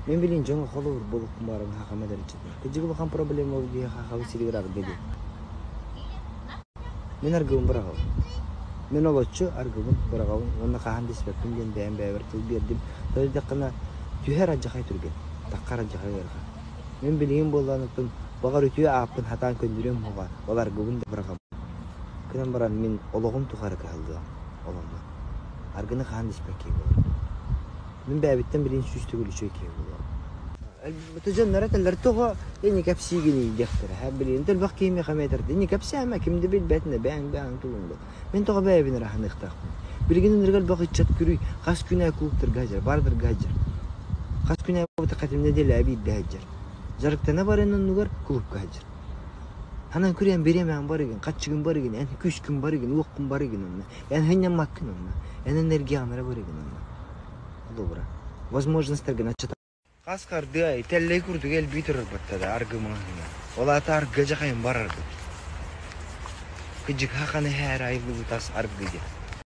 Мин билигин дьоҥҥо холобур буолуохпун баҕарабын хахам эдэрчитин. Кырдьык улахан проблема ол киһи хахабыт сиригэр аргы диэн. Мин аргыбын быраҕабын. Мин олоччу аргыбын быраҕабын уонна хаһан да испэппин диэн бэйэм бэйэбэр тыл биэрдим. Тоҕо диэтэххинэ, түһэр алдьархай түргэн, таххар алдьархай ыарахан. Мин билигин буоллаҕына баҕар үтүө ааппын сатаан көннөрүөм суоҕа, ол аргыбын да быраҕабын. Гынан баран мин олоҕум тухары кыһаллыам, оломмун. Аргыны хаһан да испэт киһи буоларым. Мин бэйэбиттэн билигин 100 төгүл үчүгэй киһи буолуом. Дьоннор этэллэр тоҕо ини кэпсиигиний диэхтэрэ. Һэ билигин элбэх киһи миэхэ эмиэ этэр ини кэпсээмэ ким да билбэтинэ бэйэҥ бэйэҥ тулуҥ буол. Мин тоҕо бэйэбин эрэ аһыныахтаахпын. Билигин ынырык элбэх ыччат күрүй хас күн аайы клубтарга сылдьар, бардарга сылдьар. Хас күн аайы буолбатахха нэдиэлэҕэ биирдэ сылдьар. Дьарыктана баран оннугар клубка сылдьар. Ханан күрээн бириэмэҕин барыгын, хаччыгын барыгын, эн күүскүн барыгын, уоххун барыгын онно. Эн сынньаммаккын онно. Эн энергияҕын эрэ барыгын онно. Холобура, возможностаргын аччата Хас хардыы тэллэй курдук элбии турар баттада аргы маҥаһыҥҥа. Ол аата аргы дьахайын барарбыт. Кыдьык хаханы һээр айыллыбыт ас аргы диэн.